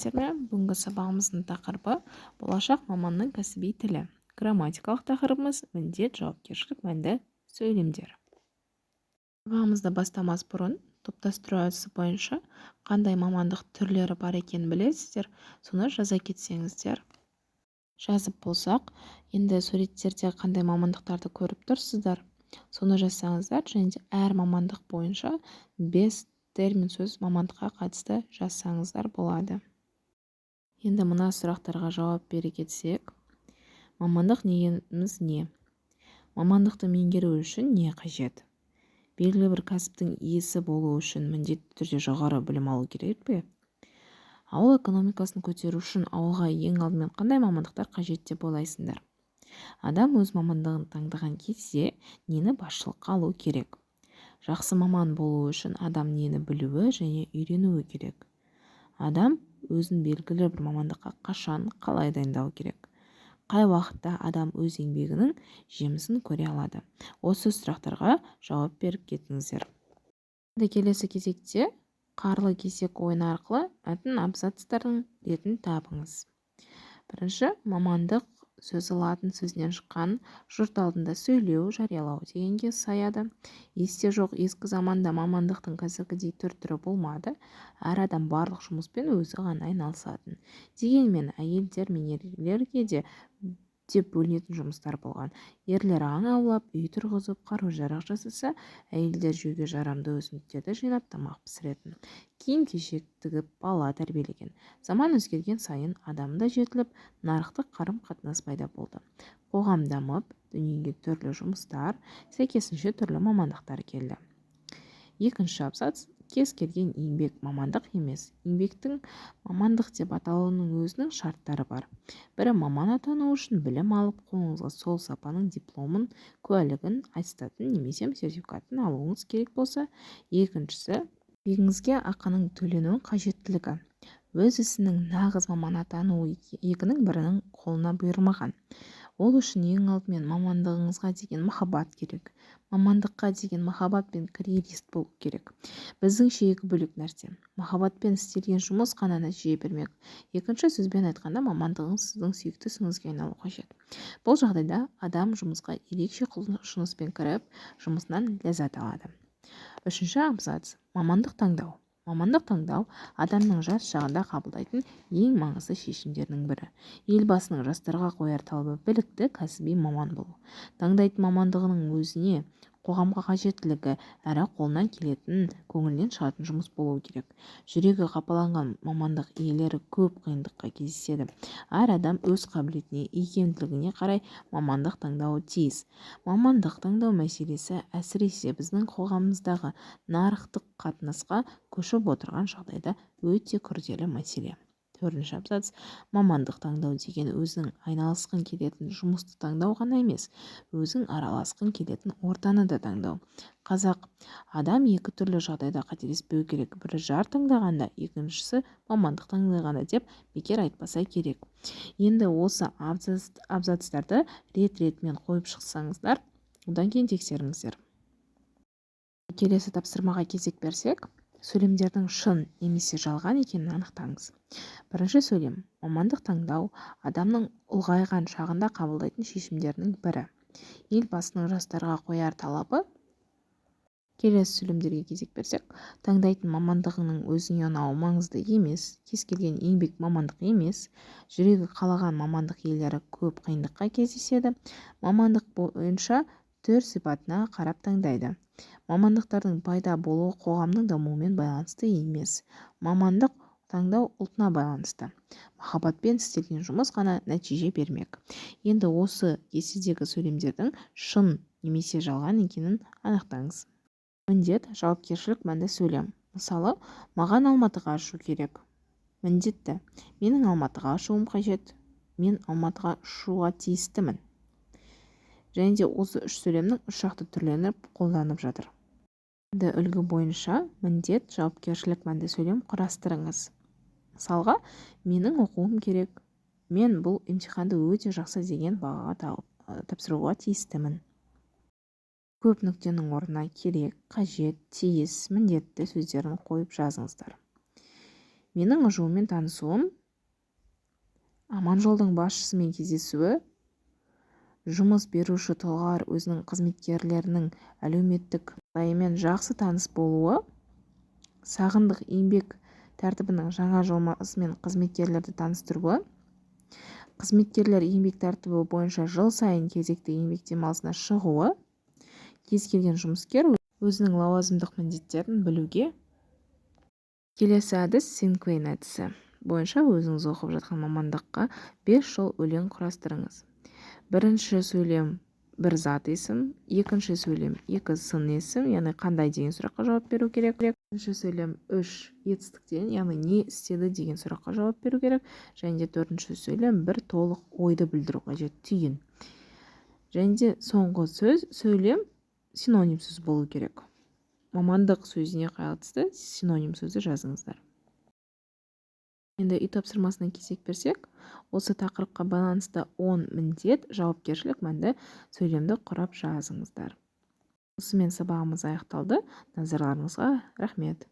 Сәлеметсіздер ме! Бүгінгі сабағымыздың тақырыбы: болашақ маманның кәсіби тілі. Грамматикалық тақырыбымыз: міндет, жауапкершілік мәнді сөйлемдер. Сабағымызды бастамас бұрын топтастыру әдісі бойынша қандай мамандық түрлері бар екенін білесіздер, соны жаза кетсеңіздер. Жазып болсақ, енді суреттерде қандай мамандықтарды көріп тұрсыздар, соны жазсаңыздар және де әр мамандық бойынша 5 термин сөз мамандыққа қатысты жазсаңыздар болады. Енді мына сұрақтарға жауап бере кетсек. Мамандық дегеніміз не? Мамандықты меңгеру үшін не қажет? Белгілі бір кәсіптің иесі болу үшін міндетті түрде жоғары білім алу керек пе? Ауыл экономикасын көтеру үшін ауылға ең алдымен қандай мамандықтар қажет деп ойлайсыңдар? Адам өз мамандығын таңдаған кезде нені басшылыққа алу керек? Жақсы маман болу үшін адам нені білуі және үйренуі керек? Адам өзін белгілі бір мамандыққа қашан, қалай дайындау керек? Қай уақытта адам өз еңбегінің жемісін көре алады? Осы сұрақтарға жауап беріп кетіңіздер. Енді келесі кезекте қарлы кесек ойыны арқылы мәтін абзацтардың ретін табыңыз. Бірінші, мамандық сөзі латын сөзінен шыққан, жұрт алдында сөйлеу, жариялау дегенге саяды. Есте жоқ, ескі заманда мамандықтың қазіргідей түр-түрі болмады. Әр адам барлық жұмыспен өзі ғана айналысатын. Дегенмен әйелдер мен ерлерге де деп бөлінетін жұмыстар болған. Ерлер аң аулап, үй тұрғызып, қару-жарақ жасаса, әйелдер жеуге жарамды өсімдіктерді жинап, тамақ пісіретін, киім-кешек тігіп, бала тәрбиелеген. Заман өзгерген сайын адам да жетіліп, нарықтық қарым-қатынас пайда болды. Қоғам дамып, дүниеге түрлі жұмыстар, сәйкесінше түрлі мамандықтар келді. Екінші абзац: кез келген еңбек мамандық емес. Еңбектің мамандық деп аталуының өзінің шарттары бар. Бірі, маман атану үшін білім алып, қолыңызға сол сапаның дипломын, куәлігін, аттестатын немесе сертификатын алуыңыз керек болса, екіншісі, еңбегіңізге ақының төленуі қажеттілігі. Өз ісінің нағыз маманы атану екінің бірінің қолына бұйырмаған. Ол үшін ең алдымен мамандығыңызға деген махаббат керек. Мамандыққа деген махаббат пен карьерист болу керек, біздіңше, екі бөлек нәрсе. Махаббатпен істелген жұмыс қана нәтиже бермек. Екінші сөзбен айтқанда, мамандығыңыз сіздің сүйікті ісіңізге айналуы қажет. Бұл жағдайда адам жұмысқа ерекше құлшыныспен кіріп, жұмысынан ләззат алады. Үшінші абзац: мамандық таңдау. Мамандық таңдау – адамның жас шағында қабылдайтын ең маңызды шешімдерінің бірі. Елбасының жастарға қояр талабы – білікті кәсіби маман болу. Таңдайтын мамандығының өзіне, қоғамға қажеттілігі әрі қолынан келетін, көңілінен шығатын жұмыс болуы керек. Жүрегі қапаланған мамандық иелері көп қиындыққа кездеседі. Әр адам өз қабілетіне, икемділігіне қарай мамандық таңдауы тиіс. Мамандық таңдау мәселесі, әсіресе, біздің қоғамымыздағы нарықтық қатынасқа көшіп отырған жағдайда өте күрделі мәселе. Төртінші абзац: мамандық таңдау деген өзің айналысқың келетін жұмысты таңдау ғана емес, өзің араласқың келетін ортаны да таңдау. Қазақ: «Адам екі түрлі жағдайда қателеспеу керек: бірі жар таңдағанда, екіншісі мамандық таңдағанда», – деп бекер айтпаса керек. Енді осы абзацтарды рет-ретімен қойып шықсаңыздар, одан кейін тексеріңіздер. Келесі тапсырмаға кезек берсек, сөйлемдердің шын немесе жалған екенін анықтаңыз. Бірінші сөйлем: мамандық таңдау – адамның ұлғайған шағында қабылдайтын шешімдерінің бірі. Елбасының жастарға қояр талабы. Келесі сөйлемдерге кезек берсек: таңдайтын мамандығыңның өзіңе ұнауы маңызды емес, кез келген еңбек мамандық емес, жүрегі қалаған мамандық иелері көп қиындыққа кездеседі, мамандық бойынша түр-сипатына қарап таңдайды, мамандықтардың пайда болуы қоғамның дамуымен байланысты емес, мамандық таңдау ұлтына байланысты, махаббатпен істелген жұмыс қана нәтиже бермек. Енді осы кестедегі сөйлемдердің шын немесе жалған екенін анықтаңыз. Міндет, жауапкершілік мәнді сөйлем. Мысалы, маған Алматыға ұшу керек. Міндетті: менің Алматыға ұшуым қажет, мен Алматыға ұшуға тиістімін. Және де осы үш сөйлемнің үш жақты түрленіп қолданып жатыр. Енді үлгі бойынша міндет, жауапкершілік мәнді сөйлем құрастырыңыз. Мысалға, менің оқуым керек, мен бұл емтиханды өте жақсы деген бағаға тапсыруға тиістімін. Көп нүктенің орнына керек, қажет, тиіс, міндетті сөздерін қойып жазыңыздар. Менің ұжымыммен танысуым, Аманжолдың басшысымен кездесуі, жұмыс беруші тұлғалар өзінің қызметкерлерінің әлеуметтік жағдайымен жақсы таныс болуы, Сағындық еңбек тәртібінің жаңа жобасымен қызметкерлерді таныстыруы, қызметкерлер еңбек тәртібі бойынша жыл сайын кезекті еңбек демалысына шығуы, кез келген жұмыскер өзінің лауазымдық міндеттерін білуге. Келесі әдіс – синквейн әдісі бойынша өзіңіз оқып жатқан мамандыққа бес жол өлең құрастырыңыз. Бірінші сөйлем – бір зат есім, екінші сөйлем – екі сын есім, яғни «қандай» деген сұраққа жауап беру керек, үшінші сөйлем үш етістіктен, яғни «не істеді» деген сұраққа жауап беру керек, және де төртінші сөйлем бір толық ойды білдіру қажет, түйін, және де соңғы сөз, сөйлем синоним сөз болу керек. Мамандық сөзіне қатысты синоним сөзді жазыңыздар. Енді үй тапсырмасына кезек берсек, осы тақырыпқа байланысты 10 міндет, жауапкершілік мәнді сөйлемді құрап жазыңыздар. Осымен сабағымыз аяқталды. Назарларыңызға рахмет.